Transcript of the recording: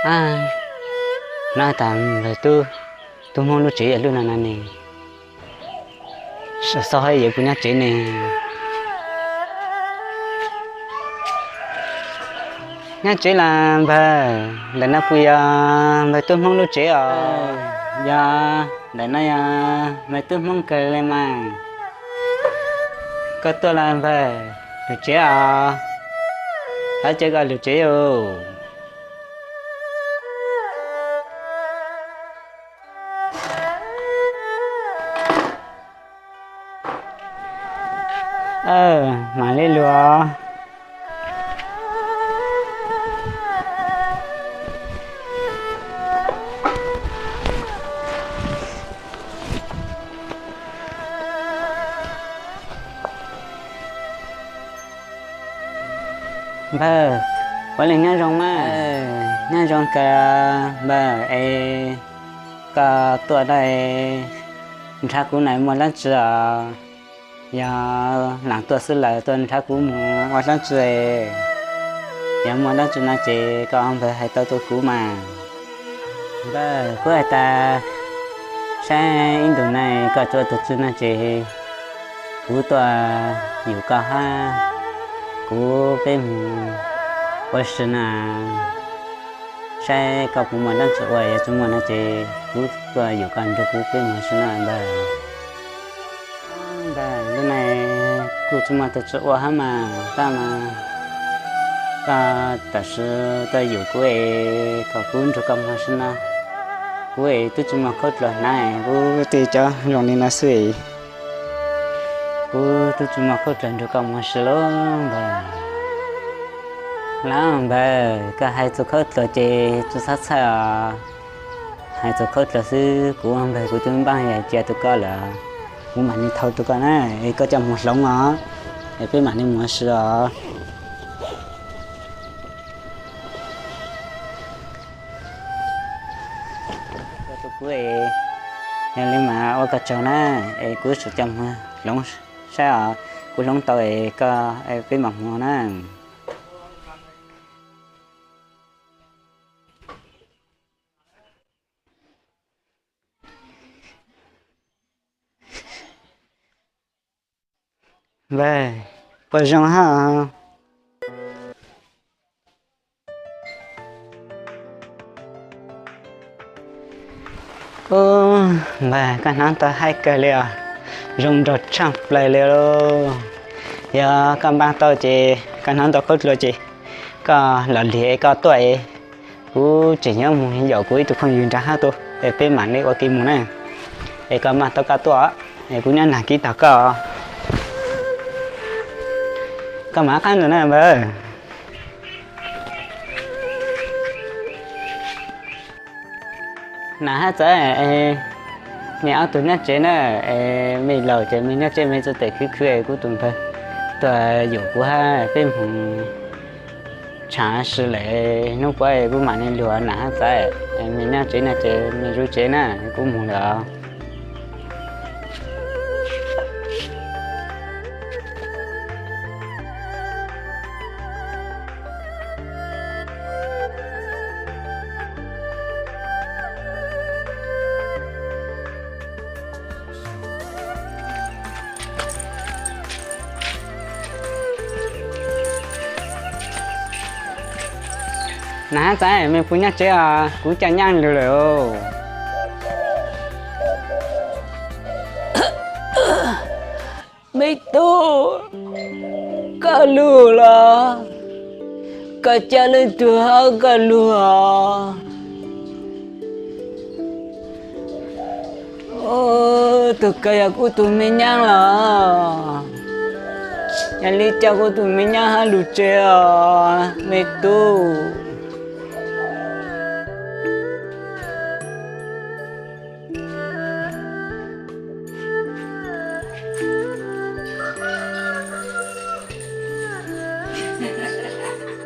A, no tas npawg tub, tub Hmoob lub tsev yog lub no no ne, xyov yuav puas nyob tsev ne. Nyob tsev los npawg, ntawm no puas yog npawg tub Hmoob lub tsev os? Yog, ntawm no yog npawg tub Hmoob kawg li mas. Koj tuaj los npawg, lug tsev os. Thov caw koj lug tsev os. Mam li lug. Npawg, puav leej nyob zoo mas. Nyob zoo kawg npawg es, koj tuaj no es nrhav kuv na muaj dlaab tsi os? Yog laam tuaj xwb lawm, tuaj nrhav kuv mus ua dlaab tsi? Yog muaj dlaab tsi no ces koj npawg hais tau rua kuv mas. Npawg, kuv has tas saib ib ntus no koj tsi ua tug tsi no ces kuv tuaj yug koj hab kuv peb mus ua si na. Saib koj puas muaj dlaab tsi ua, yog tsi muaj no ces kuv tuaj yug koj nrug kuv peb mus ua si na npawg. Npawg, lub neej kuj tsi muaj tug tsi ua hab mas, tab mas koj tam sim tuaj yug kuv es kom kuv nrug koj mus ua si na. Kuv es twb tsi muaj khaub dluag hnav, kuv tej cov zoo li no xwb es kuv twb tsi muaj khaub dluag nrug koj mus ua si lauj npawg. Lauj npawg, koj hais txug khaub dluag ces tsi txhob txhawj os. Hais txug khaub dluag xwb kuv ua npawg kuv twb npaab yam cia rua koj lawm. Kuv mam li thau rua koj na, es koj coj mus hloov os, es peb mam li mus ua si os. Kuv, yog li mas ua koj tsaug na, es kuv sim coj mus hloov saib os, kuv hloov tau es koj, peb mam mus na. Npawg, puas zoo hab? Ub, npawg, koj hnov tau haib kawg li os, zoo nraug tshaaj plawg li lauj. Yog koj npaab tau ces koj hnov tau khaub dluag ces koj los lig es koj tuaj es kuv tseem yuav mus yaum kuv ib tug phooj ywg nrag hab tuaj es peb mam li ua ke mus na. Es koj npaab tau koj tuaj es kuv nyob nag kib tog koj. Koj mam qab ntawm na npawg. Nam hab Txawv, mej ob tug nyob tsev na, mej laus ces mej nyob tsev mej txuj tes khwv khwv, kuv tus npawg tuaj yaum kuv hab peb mus tshaav si lawm, hnub puav kuv mam li lug. Nam hab Txawv, mej nyob tsev no ces mej zuv tsev na, kuv mus lawm os. Nam hab Txawv, mej puas nyob tsev os? Kuv coj nyab lug lawm. Me tub, koj lug los? Koj coj leej twg hab koj lug os? Tug kawg yog kuv tug me nyab los? Yog li coj kuv tug me nyab hab lug tsev os me tub.